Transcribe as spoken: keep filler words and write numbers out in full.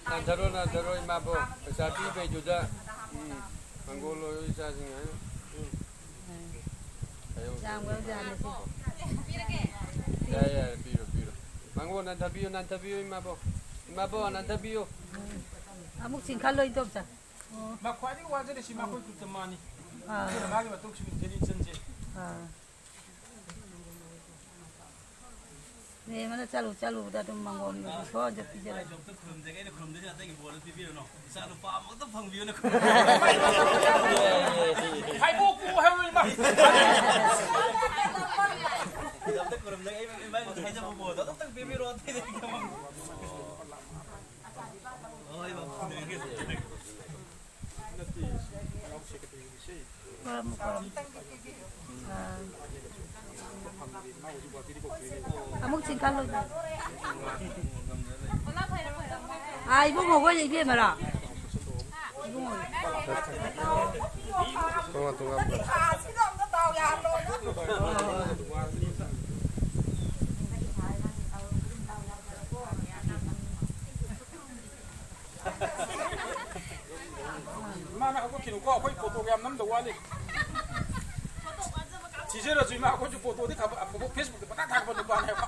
ꯅꯥꯟꯊꯔꯣ, ꯅꯥꯟꯊꯔꯣ, ꯏꯃꯥꯕꯣ꯫ ꯄꯩꯁꯥ ꯄꯤꯕꯩꯗꯨꯗ, ꯎꯝ, ꯃꯪꯒꯣꯜ ꯑꯣꯏꯔꯣ ꯏꯆꯥꯁꯤꯡ ꯍꯥꯏꯅ꯫ ꯎꯝ꯫ ꯌꯥꯝꯈ꯭ꯔꯕ ꯖꯥꯠꯅꯤ ꯁꯤ꯫ ꯌꯥꯔꯦ, ꯌꯥꯔꯦ, ꯄꯤꯔꯣ, ꯄꯤꯔꯣ꯫ ꯃꯪꯒꯣꯜ ꯅꯥꯟꯊꯕꯤꯌꯨ, ꯅꯥꯟꯊꯕꯤꯌꯨ, ꯏꯃꯥꯕꯣ꯫ ꯏꯃꯥꯕꯣ, ꯅꯥꯟꯊꯕꯤꯌꯨ꯫ ꯎꯝ꯫ ꯑꯃꯨꯛ ꯆꯤꯡꯈꯠꯂꯣ, ꯏꯟꯗꯣꯝꯆꯥ꯫ ꯃꯥ ꯈ꯭ꯋꯥꯏꯗꯒꯤ ꯋꯥꯖꯔꯤꯁꯤ ꯃꯈꯣꯏ ꯒ꯭ꯔꯨꯞꯇ ꯃꯥꯅꯤ꯫ ꯑꯥ꯫ ꯑꯗꯨꯅ ꯃꯥꯒꯤ ꯃꯇꯨꯡꯁꯨ ꯏꯟꯖꯅꯤ ꯏꯆꯟꯁꯦ꯫ ꯑꯥ꯫ ꯃꯦꯝꯃꯅ ꯆꯠꯂꯨ ꯆꯠꯂꯨꯕꯗ ꯑꯗꯨꯝ ꯃꯪꯒꯣꯜ ꯏꯁꯣꯔꯗ ꯄꯤꯖꯔꯒꯦ꯫ ꯑꯝꯇ ꯈꯨꯔꯨꯝꯖꯒꯦ, ꯑꯩꯅ ꯈꯨꯔꯨꯝꯗꯣꯏꯁꯦ ꯉꯥꯛꯇꯒꯤ ꯕꯣꯔꯗꯣ ꯄꯤꯕꯤꯔꯨꯅꯣ꯫ ꯏꯆꯥ ꯅꯨꯄꯥ ꯑꯃꯈꯛꯇ ꯐꯪꯕꯤꯌꯨꯅ ꯈꯨꯔꯨꯝꯖꯒꯦ꯫ ꯍꯥꯏꯕꯣꯛꯄꯨ ꯍꯥꯏꯕ ꯏꯃꯥ꯫ ꯑꯝꯇ ꯈꯨꯔꯨꯝꯖꯒꯦ, ꯑꯩ ꯏꯃꯥ ꯍꯥꯏꯖꯕ ꯕꯣꯔꯗꯣ ꯑꯝꯇꯪ ꯄꯤꯕꯤꯔꯣ, ꯑꯇꯩꯗꯤ ꯑꯩ ꯀꯃꯥꯏ-, ꯍꯣꯏ, ꯕꯥꯕꯨ꯫ ꯈꯨꯔꯨꯝꯃꯨ, ꯈꯨꯔꯨꯝꯃꯨ꯫ ꯑꯥ꯫ ꯑꯃꯨꯛ ꯆꯤꯡꯈꯠꯂꯣ꯫ ꯑꯥ, ꯏꯕꯨꯡꯉꯣ ꯍꯣꯏ ꯏꯕꯦꯝꯃꯔꯣ? ꯏꯕꯨꯡꯉꯣ꯫ ꯇꯣꯉꯥꯟ ꯇꯣꯉꯥꯟꯕ꯫ ꯏꯃꯥꯅ ꯍꯧꯒꯠꯈꯤꯅꯨꯀꯣ, ꯑꯩꯈꯣꯏ ꯐꯣꯇꯣ ꯌꯥꯝ ꯅꯝꯗꯧ ꯋꯥꯠꯂꯤ꯫ ꯊꯤꯖꯔꯁꯨ ꯏꯃꯥ, ꯑꯩꯈꯣꯏꯁꯨ ꯐꯣꯇꯣꯗꯤ ꯈꯕ-, ꯑꯐꯕ ꯐꯦꯁꯕꯨꯛꯇ ꯄꯪꯊꯥ ꯊꯥꯒꯠꯄ ꯅꯨꯄꯥꯅꯦꯕ꯫